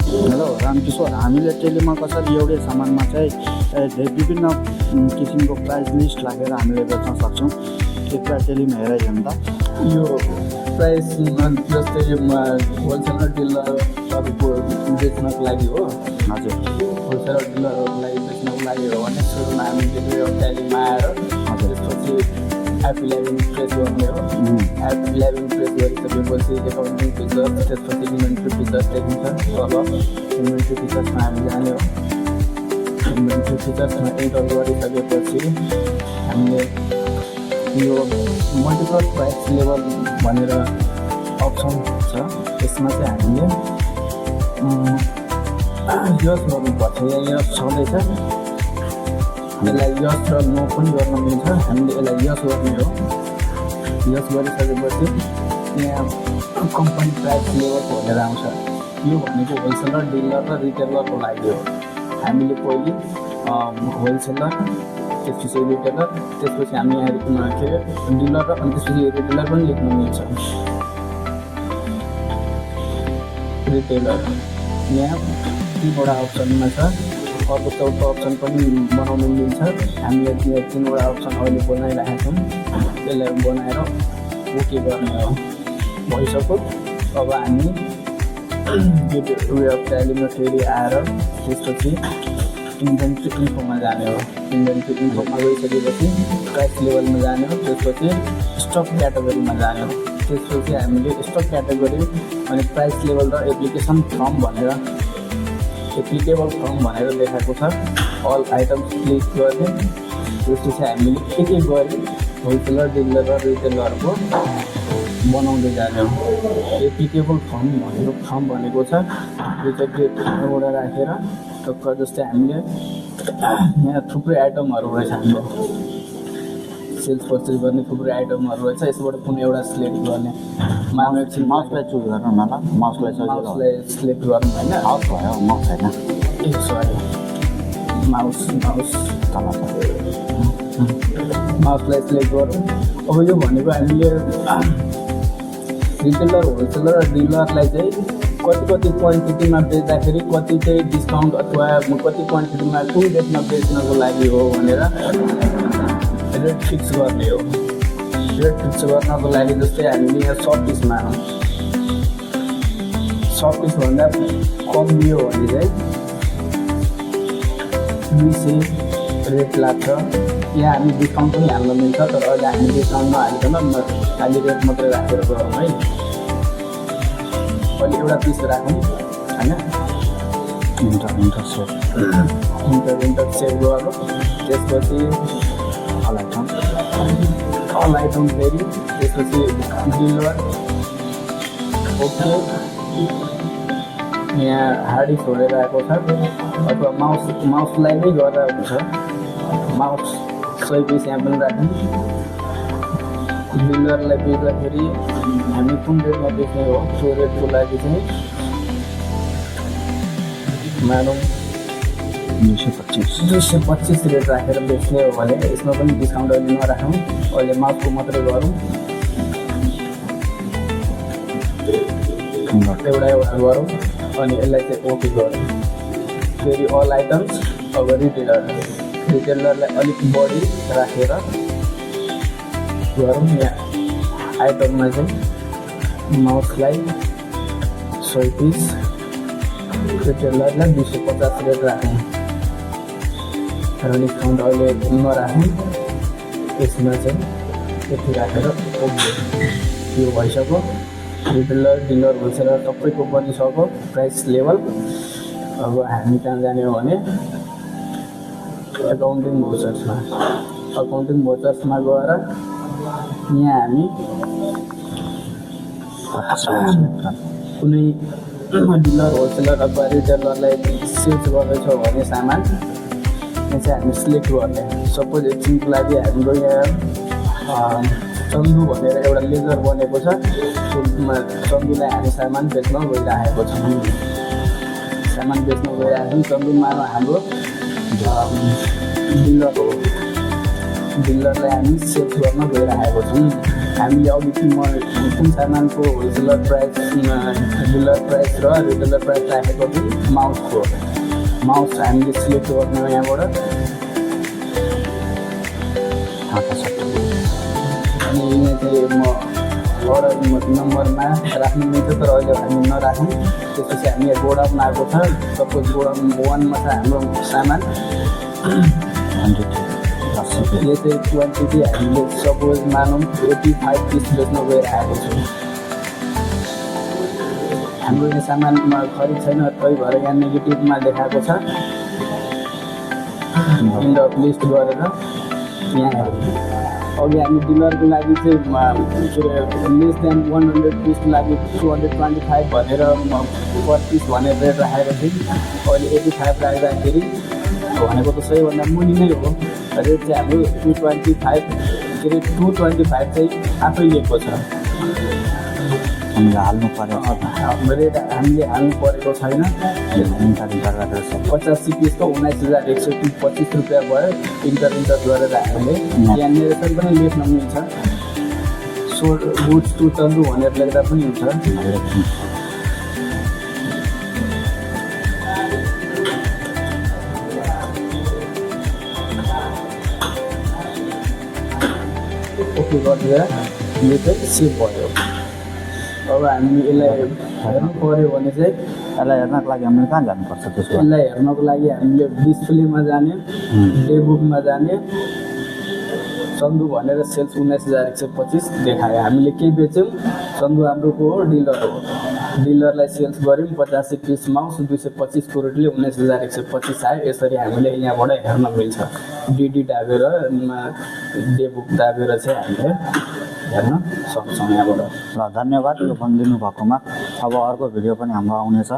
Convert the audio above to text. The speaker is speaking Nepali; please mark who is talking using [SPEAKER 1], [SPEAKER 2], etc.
[SPEAKER 1] हेलो रामकिशोर, हामीले टेलीमा कसरी एउटै सामानमा चाहिँ विभिन्न किसिमको प्राइस लिस्ट राखेर हामीले बेच्न सक्छौँ। कृपया टेलीमा हेराइदिनु त।
[SPEAKER 2] यो प्राइस जस्तै होलसेल र डिलरहरूको बेच्नको लागि हो।
[SPEAKER 1] हजुर,
[SPEAKER 2] होलसेल र डिलरहरूको लागि बेच्नको लागि हो भने सुरुमा हामीले यो ट्यालीमा आएर त्यसपछि F11 प्रेस गर्ने हो। F11 प्रेस गरिसकेपछि एकाउन्टिङ फिचर, त्यसपछि इन्भेन्ट्री फिचर देखिन्छ। अब इन्भेन्ट्री फिचर्समा हामी जाने हो। इन्भेन्ट्री फिचर्समा एन्टर गरिसकेपछि हामीले यो मल्टिपल प्राइस लेभल भनेर अप्सन छ। यसमा चाहिँ हामीले यस गर्नुपर्छ। यहाँ यस छँदैछ, यसलाई यस र नो पनि गर्न मिल्छ। हामीले यसलाई यस गर्ने हो। यस गरिसकेपछि यहाँ कम्पनी प्राइस लेभल भनेर आउँछ। यो भनेको होलसेलर, डिलर र रिटेलरको लागि हो। हामीले पहिले होलसेलर, त्यसपछि रिटेलर, त्यसपछि हामी यहाँ के अरे डिलर र अनि त्यसपछि रिटेलर पनि लेख्नु मिल्छ। रिटेलर यहाँ तिनवटा अप्सनमा छ। अर्को चौथो अप्सन पनि बनाउनु मिल्छ। हामीले यहाँ तिनवटा अप्सन अहिले बनाइरहेका छौँ। त्यसलाई बनाएर ओके गर्ने हो। भइसक्यो। अब हामी यो ट्यालीमा फेरि आएर त्यसपछि इन्भेन्ट्री इन्फोमा जाने हो। इन्भेन्ट्री इन्फोमा गइसकेपछि प्राइस लेभलमा जाने हो। त्यसपछि स्टक क्याटेगोरीमा जाने हो। त्यसपछि हामीले स्टक क्याटेगोरी अनि प्राइस लेभल र एप्लिकेसन फर्म भनेर एप्लिकेबल फर्म भनेर देखाएको छ। अल आइटम्स क्लिक गर्ने। त्यसपछि हामीले एक एक गरी होलसेलर, डिलर र रिटेलरको बनाउँदै जाने हो। एप्लिकेबल फर्म भनेको छ यो चाहिँ डेटबाट राखेर टक्क जस्तै हामीले यहाँ थुप्रै आइटमहरू रहेछ। हामीले सेल्स पर्चेस गर्ने थुप्रै आइटमहरू रहेछ। यसबाट कुनै एउटा सिलेक्ट गर्ने। माउस एकछिन
[SPEAKER 1] माउसलाई चुज गर्नु न ल। माउसलाई
[SPEAKER 2] सिलेक्ट गर्नु होइन।
[SPEAKER 1] माउस भयो, माउस होइन।
[SPEAKER 2] ए सरी, माउसलाई सिलेक्ट गर्नु। अब यो भनेको हामीले रिटेलर, होलसेलर र डिलरलाई चाहिँ कति क्वान्टिटीमा बेच्दाखेरि कति चाहिँ डिस्काउन्ट अथवा कति क्वान्टिटीमा कुन रेटमा बेच्नको लागि हो भनेर रेट फिक्स गर्ने हो। रेट फिक्स गर्नको लागि जस्तै हामीले यहाँ 26 भन्दा कम लियो भने चाहिँ 200 रेट लाग्छ। यहाँ हामी डिस्काउन्ट पनि हाल्न मिल्छ, तर अहिले हामी डिस्काउन्ट नहालिकन खालि रेट मात्रै राखेर गरौँ है। अहिले एउटा पिस राखौँ होइन। इन्टर सेभ गरौँ। त्यसपछि अल आइटम फेरि त्यसपछि डिलर ओके। यहाँ हार्डी छोडेर आएको छ अथवा माउसलाई नै गर्दा हुन्छ। माउस 100 पिस यहाँ पनि राख्यौँ। डिलरलाई बेच्दाखेरि हामी कुन रेटमा बेच्ने हो त्यो रेटको लागि चाहिँ मानौँ 225 रेट राखेर बेच्ने हो भने यसमा पनि डिस्काउन्ट अहिले नराखौँ। अहिले माउसको मात्रै गरौँ। एउटा गरौँ अनि यसलाई चाहिँ ओके गरौँ। फेरि अल आइटम्स। अब रिटेलरलाई अलिक बढी राखेर गरौँ। यहाँ आइटममा चाहिँ माउसलाई 100 पिस, रिटेलरलाई 250 रेट राखौँ र डिस्काउन्ट अहिले नराखौँ। यसमा चाहिँ यति राखेर ओके। यो भइसक्यो। रिटेलर, डिलर, होलसेलर सबैको बनिसक्यो प्राइस लेभल। अब हामी कहाँ जाने हो भने एकाउन्टिङ भोचर्समा गएर यहाँ हामी कुनै डिलर, होलसेलर अथवा रिटेलरलाई सेल्स गर्दैछौँ भने सामान यहाँ चाहिँ हामी सिलेक्ट गर्ने। सपोज एकछिनको लागि हाम्रो यहाँ चन्दु भनेर एउटा लेजर बनेको छ। चन्दुलाई हामी सामान बेच्न गइरहेको छौँ। चन्दुमा हाम्रो डिलर हो। डिलरलाई हामी सेल्स गर्न गइरहेको छौँ। हामीले अघि कुन सामानको होलसेलर प्राइस डिलर प्राइस र रिटेलर प्राइस राखेको थियौँ माउस हामीले सिलेक्ट गर्नु यहाँबाट अनि यहाँ चाहिँ म अर्डर नम्बरमा राख्नु मिल्छ तर अहिले हामी नराखौँ। त्यसपछि हामी यहाँ गोडाउन आएको छ। सपोज गोडाउन 1मा छ हाम्रो सामान यो चाहिँ क्वान्टिटी हामीले सपोज मानौँ 85 पिस बेच्न गइरहेको छौँ। हाम्रो यहाँ सामानमा खरिद छैन त्यही भएर यहाँ नेगेटिभमा देखाएको छ। इन्ड अफ लिस्ट गरेर यहाँ अघि हामी डिलरको लागि चाहिँ के अरे लेस देन 100 पिसको लागि 225 भनेर पर पिस भनेर रेट राखेको थियौँ। अहिले 85 राख्दाखेरि भनेको त सबैभन्दा मुनि नै हो। रेट चाहिँ हाम्रो 225 के अरे 225 चाहिँ आफै लिएको छ।
[SPEAKER 1] हामीले हाल्नु परेको
[SPEAKER 2] रेट हामीले हाल्नु परेको छैन। 85 पिसको 19,125 रुपियाँ भयो। इन्टर गरेर हामीले यहाँ नेरेसन पनि लेख्न मिल्छ। सोल्ड गुड्स टु चन्दु भनेर लेख्दा पनि हुन्छ। ओके गरिदिएर यो चाहिँ सेभ भयो। अब हामी यसलाई हेर्नु पऱ्यो भने चाहिँ
[SPEAKER 1] यसलाई हेर्नको लागि हामीले कहाँ जानुपर्छ? त्यसको
[SPEAKER 2] यसलाई हेर्नको लागि हामीले डिस्प्लेमा जाने, डे बुकमा जाने, चन्दु भनेर सेल्स 19,125 देखायो। हामीले के बेच्यौँ? चन्दु हाम्रोको हो, डिलर हो। डिलरलाई सेल्स गऱ्यौँ 85 पिस माउस 225 को रेटले 19,125 आयो। यसरी हामीले यहाँबाट हेर्न मिल्छ। डिडी दाबेर डे बुक दाबेर चाहिँ हामीले हेर्न सक्छौँ यहाँबाट।
[SPEAKER 1] ल धन्यवाद यो फोन लिनुभएकोमा। अब अर्को भिडियो पनि हाम्रो आउनेछ।